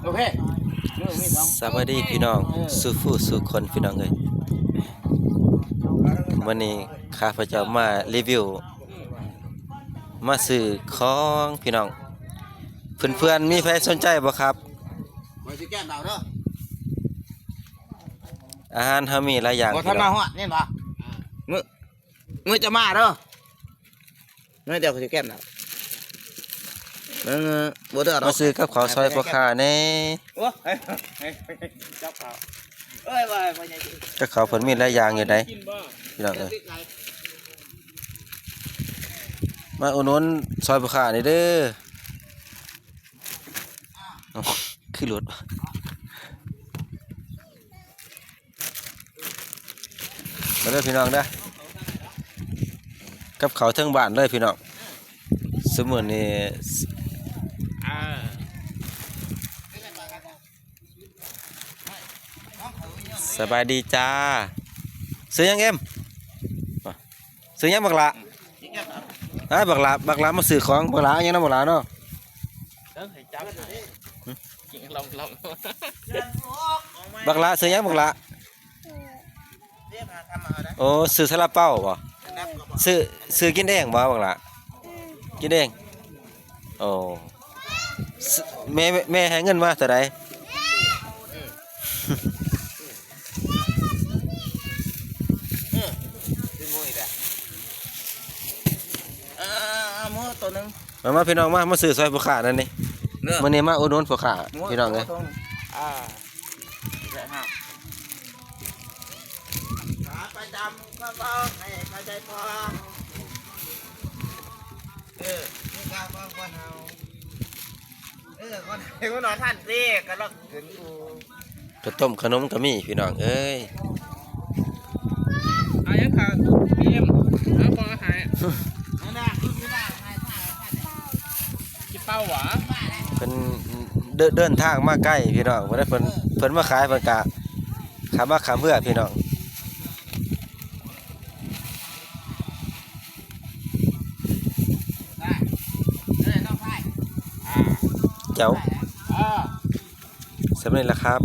ໂອເຄ ສະບາຍດີພີ່ນ້ອງ ເອີ ສູ່ຜູ້ສູ່ຄົນພີ່ນ້ອງເອີຍ. ມື້ນີ້ຂ້າພະເຈົ້າມາຣີວິວ ມາຊື້ຂອງພີ່ນ້ອງ. ເພື່ອນໆ ມີໃຜສົນໃຈບໍ່ຄັບ? ຂ້ອຍຊິແກ້ມເອົາເດີ. ອາຫານເຮົາມີຫຼາຍຢ່າງ ບໍ່ທັນມາຮອດ ເຫັນບໍ່? ມື້ ມື້ຈະມາເດີ. ນ້ອຍດຽວຂ້ອຍຊິແກ້ມນຳ. ເບິ່ງ ບໍ່ເດືອດດອກ ມາຊື້ກັບເຂົ້າຊ່ອຍພໍ່ຄ້າແດ່. ໂອ້ຍ ກັບເຂົ້າ ເອີຍ ວ່າ ວ່າຫຍັງ ກັບເຂົ້າເພິ່ນມີຫຼາຍຢ່າງຢູ່ໃດ໋ ກິນບໍ່ ພີ່ນ້ອງເອີຍ. ມາອຸດໜູນຊ່ອຍພໍ່ຄ້ານີ້ເດີ. ເອົ້າ ຄືຫຼຸດ ມາເດີພີ່ນ້ອງເດີ ກັບເຂົ້າເທິງບ້ານເລີຍພີ່ນ້ອງ ຊຸມມື້ນີ້. ສະບາຍດີຈ້າ ຊື່ຫຍັງເອັມ? ຊື່ຫຍັງບັກຫຼ້າ? ອ້າຍ ບັກຫຼ້າ ບັກຫຼ້າມາຊື້ຂອງ ບັກຫຼ້າ ເອົາຫຍັງນຳບັກຫຼ້າເນາະ? ບັກຫຼ້າ ຊື່ຫຍັງບັກຫຼ້າ? ໂອ້ ຊື້ຊາລາເປົາບໍ? ຊື້ ຊື້ກິນເອງບໍບັກຫຼ້າ? ກິນເອງ. ໂອ້ ແມ່ ແມ່ໃຫ້ເງິນມາເທົ່າໃດ? ເອີ ເອີ ເອີ ເອົາໝູໂຕໜຶ່ງ. ມາ ມາພີ່ນ້ອງ ມາ ມາຊື້ຊ່ອຍພໍ່ຄ້ານັ້ນນີ້ ເດີ ມື້ນີ້ມາອຸດໜູນພໍ່ຄ້າ ໝູ ພີ່ນ້ອງເອີຍ. ໂຕໜຶ່ງ ອ່າ ໄດ້ຫ້າ ຂາປະຈຳ ຂອງເຮົາ ໃຫ້ເຂົ້າໃຈພອງ ເອີ ມີກາຂອງຄົນເຮົາ. ເອີ ຄົນ ຄົນນອນທັນເດ້ ກຳລັງຂຶ້ນຢູ່. ເຂົ້າຕົ້ມຂະໜົມກໍມີພີ່ນ້ອງເອີຍ. ເອົາຫຍັງຂາວ ບີເອັມ ເອົາບໍ່ໃຫ້ ກິນເປົາຫວາ? ເພິ່ນເດີ ເດີນທາງມາໄກພີ່ນ້ອງ ເພິ່ນ ເພິ່ນ ເພິ່ນມາຂາຍ ເພິ່ນກະຂ້າມມາຂ້າມເຮືອພີ່ນ້ອງ. ເຈົ້າ ສ່ຳນີ້ລະຄັບ